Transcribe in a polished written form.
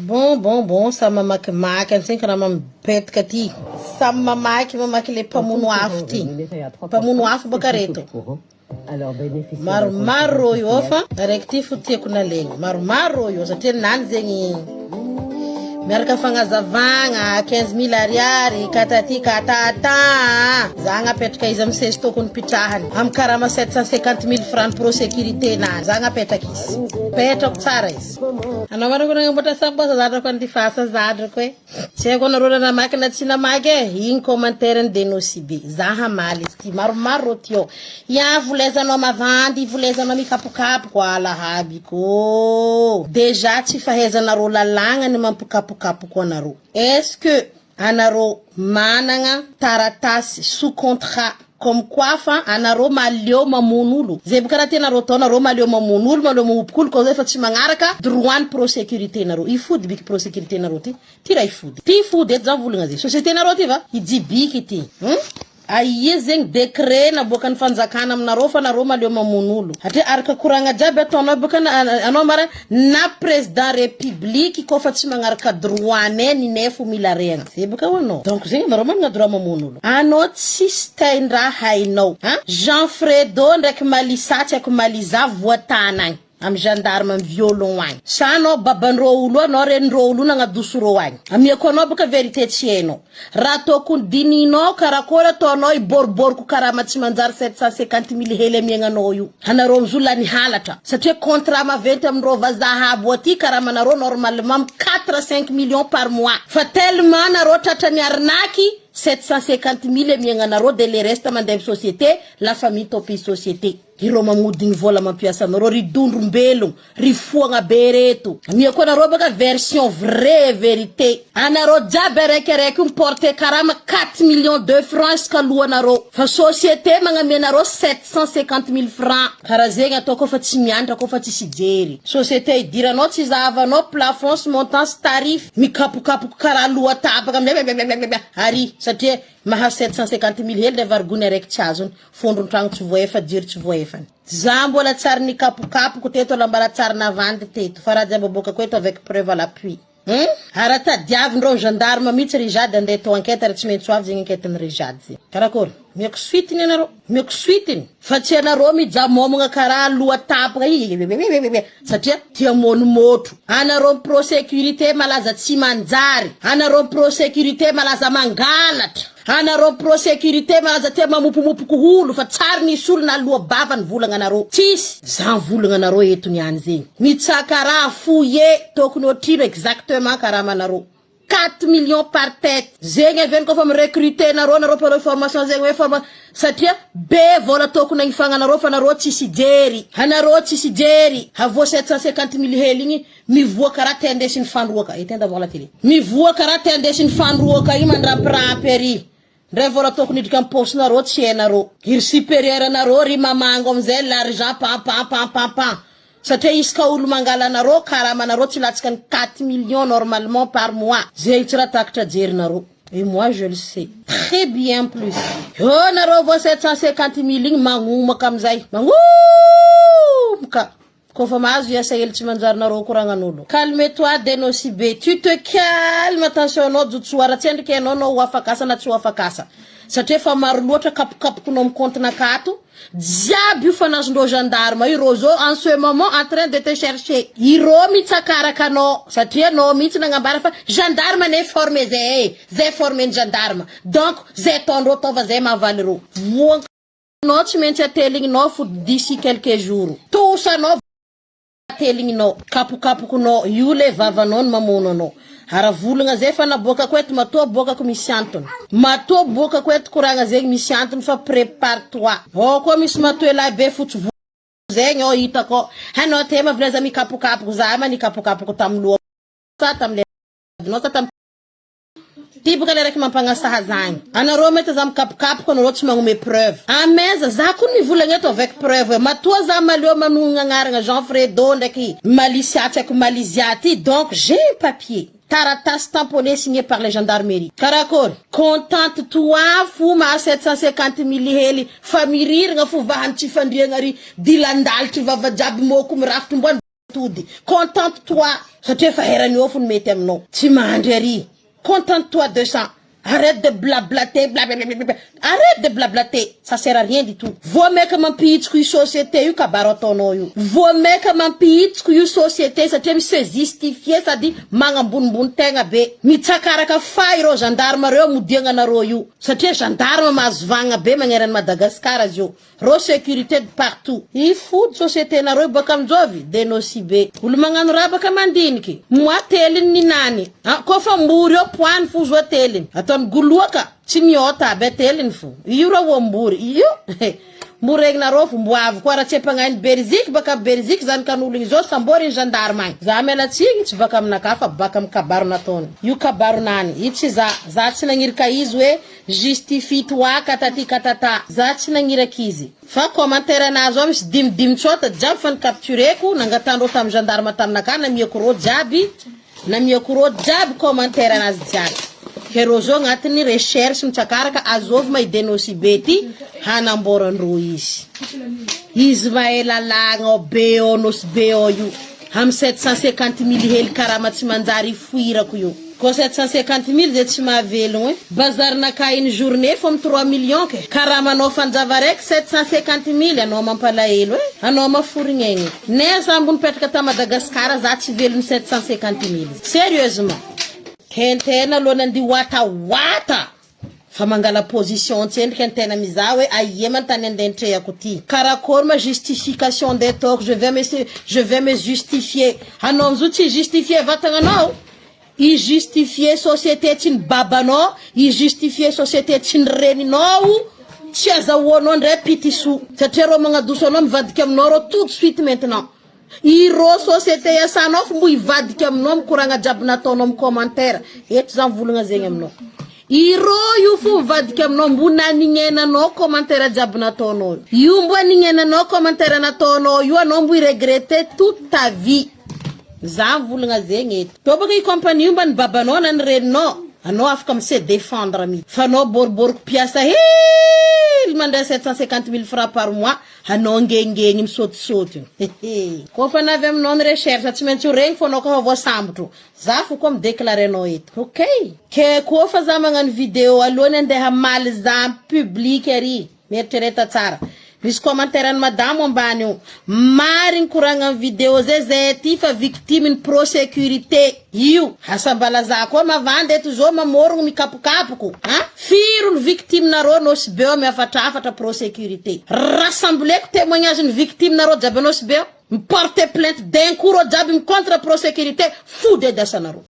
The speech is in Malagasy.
Bon bon bon samy mamakimaky antsika karaha mamipetaka ty. Samy mamaky mamaky le mpamono afo ty. Mpamono afo baka reto. Maromaro rô io fa araiky ty fo tiako nalaigny. Maromaro rô io satria nany zegny miaraka fagnazavagna 15 000 ariary katati katata. Za agnapetraka izy amy seza tokony pitrahany. Amy karama 750 000 francs pro sécurité nany. Za agnapetraka izy. Petrako tsara izy. Anao marina ko nagnamboatra sambosa zadrako andifasa zadrako e. Tsy haiko anareo raha namaky na tsy namaky e. Igny commentaire ny de Nosy Be. Za hamaly izy ty. Maromaro rô ty ao. Ya volezanao mavandy, volezanao mikapokapoka alahaby ko. Déjà tsy fahaizanareo lalàgna ny mampikapokapoko anareo. Est-ce que anareo managna taratasy sous contrat comme quoi fa anareo maleo mamono olo? Zay boka raha tianareo atao, nareo maleo mamono olo, maleo mamopoka olo, koa zay fa tsy magnaraka droit ny pro sécurité nareo. Ifody biky pro sécurité nareo ty. Ty raha ifody. Ty ifody eto za volagna zay. Société nareo ty va? Ijibiky ty. Aia zegny décret naboakan'ny fanjakana aminareo fa nareo maleo mamono olo? Satria araka koragna jiaby ataonao bôka anao mara na président république koa fa tsy magnaraka droit nay ninay fo mila regna. Zay bôka ho anao. Donc zegny anareo managna droit mamono olo. Anao tsisy tain-draha hainao. Ha? Jean Fredo ndraiky Malisa tsy haiko Maliza voatana agny. Amy gendarme amy violon agny. Sa anao baban-dreo olo anao renin-dreo olo nagnadoso reo agny. Amiako anao bôka vérité tsy hainao. Raha tokony dinihinao karakôry ataonao hiboriboriko karama tsy manjary 750 000 hely amiagnanao io. Anareo amizao lany halatra. Satria contrat maventy amindreo vazaha aby aty karamanareo normalement amy 4 à 5 millions par mois. Fa tellement nareo tratran'ny arnaque 750 000 amiagnanareo de le reste mandeha amy société, la famille tompy société. Ireo mamodigny vola mampiasa anareo ry dondrombelogno, ry foagna be reto. Amiako anareo baka version vraie vérité. Anareo jiaby araikiaraiky io miporte karama 4 millions de francs isaka alohanareo. Fa société magnamia anareo 750 000 francs. Karaha zegny atao koa fa tsy mianatra koa fa tsisy jery. Société idiranao tsy zahavanao plafond sy montant sy tarif. Mikapokapoko karaha loha tapaka amizay ary satria mahazo 750 000 hely ndray varigony araiky tsy azony. Fondron-tragno tsy voaefa, jiro tsy voaefany. Za mbola tsary nikapokapoko teto la mbala tsary navandy teto. Fa raha jiaby aboakako eto avec preuve à l'appui. Ary tadiavindreo gendarme mihitsy ry Jade andeha atao enquête ary tsy maintsy ho avy zegny enquête-ny ry Jade zegny. Karakory? Miako suite-ny anareo. Miako suite-ny. Fa tsy anareo mijamômagna karaha loha tapaka satria tia monomotro. Anareo pro sécurité malaza tsy manjary. Anareo pro sécurité malaza mangalatra. Anareo pro sécurité malaza tia mamopomopoko olo fa tsary nisy olo na loha bava ny volagna anareo. Tsisy. Za volagna anareo eto niany zegny. Mitsakaraha foye tokony otrino exactement karaha 4 millions par tête. Zegny avy koa fa mirecruter nareo nareo mpanao formation zegny hoe forma satria be vola tokony agnifagnanareo fa nareo tsisy jery. Anareo tsisy jery. Avoa 750 000 hely igny mivoa karaha te andesin'ny fandroaka. Éteins d'abord la télé. Mivoa karaha te andesin'ny fandroaka igny mandrampirampy ary. Ndray vola tokony hidrika amin'ny paosinareo tsy hainareo. Iry supérieur anareo ry mamango amizay l'argent pam pam pam pam pam. Satria isaka olo mangala anareo karamanareo tsy latsaka ny 4 millions normalement par mois. Zegny tsy raha takatra jerinareo. Et moi, je le sais. Très bien plus. Eo nareo vao 750 000 igny magnomaka amizay. Magnomaka. Kofa mahazo hiasa hely tsy manjary nareo koragnan'olo. Calme-toi de Nosy Be. Tu te calmes, attention anao jotsoara tsy endriky anao nao ho afaka asa na tsy ho afaka asa. Satria efa maro loatra kapokapokonao amy compte-nakato. Jiaby io fa nazondreo gendarme io rô zao en ce moment en train de te chercher. Irô mitsakaraka anao satria anao mihitsy nagnambara fa gendarme ne formé zay e. Zay formé ny gendarme. Donc zay ataondreo ataova zay mahavaly rô. Voanao tsy maintsy ateligninao fo d'ici quelques jours. Tosanao ateligninao, kapokapokonao, io le vavanao no mamono anao. Ara volagna zay fa naboakako eto matoa aboakako misy antony. Matoa aboakako eto koragna zegny misy antony fa prépare toi. Ao koa misy matoelahy be fotsy volo zegny ao hitako ao. Anao te mavileza mikapokapoko za ma nikapokapoko tamy loha sa tamy adinao sa tamy ty boka le raiky mampagnasaha zagny. Anareo mety za mikapokapoko anareo tsy magnome preuve. Ameza za koa mivolagna eto avec preuve. Matoa za maleo manogna agnarana Jean Fredo ndraiky Malicia tsy haiko Malizia ty, donc j'ai un papier. Taratasy tamponné, signé par les gendarmerie. Karakory? Contente toi fo maha 750 000 hely fa miriragna fo vahany tsy fandriagna ry dilandalitry vava jiaby moko mirafitry mboany. Tody, contente toi satria efa herany eo fo ny mety aminao. Tsy mandry ary. Contente toi de ça. Arrête de blablater, blablabla. Arrête de blablater. Ça sert à rien du tout. Voa maika mampihitsiko io société io kabaro ataonao io. Voa maika mampihitsiko io société satria misy se justifier sady magnambonimbony tegna be. Mitsakaraka fa ireo gendarme reo modiagna anareo io. Satria gendarme mahazo vagna be magnerany Madagasikara azy io. Reo sécurité de partout. I fody société nareo baka aminjovy de nosy be. Olo magnano raha baka mandiniky. Moa teliny ninany. Ah, kofa mbory eo poany fo zo teliny. Ataony goloaka tsy miota aby ateliny fo. Io raha oambory. Io. Mboregnareo fo mbo avy koa raha tsy ampagnainy Beriziky baka Beriziky zanakan'olo igny zao sambory ny gendarme agny. Za miala tsigny tsy baka aminakahy fa baka amy kabaro nataony. Io kabaronany. Io tsy za. Za tsy nagnirika izy hoe justifie toi katati katata. Za tsy nagniraky izy. Fa commentaire anazy ao misy dimidimy tsota jiaby fa nicaptureko nangatandreo tamy gendarme taminakahy namiako rô jiaby, namiako rô jiaby commentaire anazy jiaby. Ke rô zao agnatin'ny recherche mitsakaraka azovy ma i be ty hanamboarandreo izy. Izy mahay lalàgna ao be ao Nosy be ao io. Amy 750 000 hely karama tsy manjary ifoirako io. Ko 750 000 zay tsy mahavelogno e. Bazarinakahy une journée fo amy 3 millions ke. Karamanao fanjava raiky 750 000 anao mampalahelo e. Anao maforigny. Ne za mbo nipetraka ta Madagasikara za tsy velogno 750 000. Sérieusement. Kentena aloha nandia watawata. Fa mangala position tsendriky antena mizaha hoe aia mantany andeha ty. Karakory ma justification andeha ataoko, je vais me justifier. Anao amizao tsy justifier vatagnanao. I justifier société tsy ny babanao, i justifier société tsy ny reninao, tsy azahoanao ndray pitiso. Satria reo magnadoso anao mivadiky aminao reo tout de suite maintenant. Ireo société iasanao fo mbo hivadiky aminao mikoragna jiaby nataonao amy commentaire. Eto za mivolagna zegny aminao. Ireo io fo mivadiky aminao mbo nanignenanao commentaire jiaby nataonao. Io mbo anignenanao commentaire nataonao io anao mbo iregrette toute ta vie. Za mivolagna zegny eto. Tô baka i compagnie io mba ny babanao na ny reninao. Anao afaka mise défendre mihitsy. Fa anao boriboriko mpiasa hely mandray 750 000 francs par mois. Anao ngengeny misotisoty. Koa fa navy aminao ny recherche tsy maintsy ho regny fo anao koa fa voasambotro. Za fo koa midéclare anao eto. Ok. Ke koa fa za magnano vidéo alohany andeha hamaly za public ary. Mieritrereta tsara. Misy commentaire ny madamo ambany io. Marigny koragna amy vidéo zay zay ty fa victime ny prosécurité. Io asambalaza koa mavandy eto zao mamorogno mikapokapoko. Ha? Firy ny victime nareo Nosy be ao miafatrafatra prosécurité. Rassembleko témoignage ny victime nareo jiaby Nosy be ao. Miporter plainte d'un coup reo jiaby micontre prosécurité fody edy asanareo.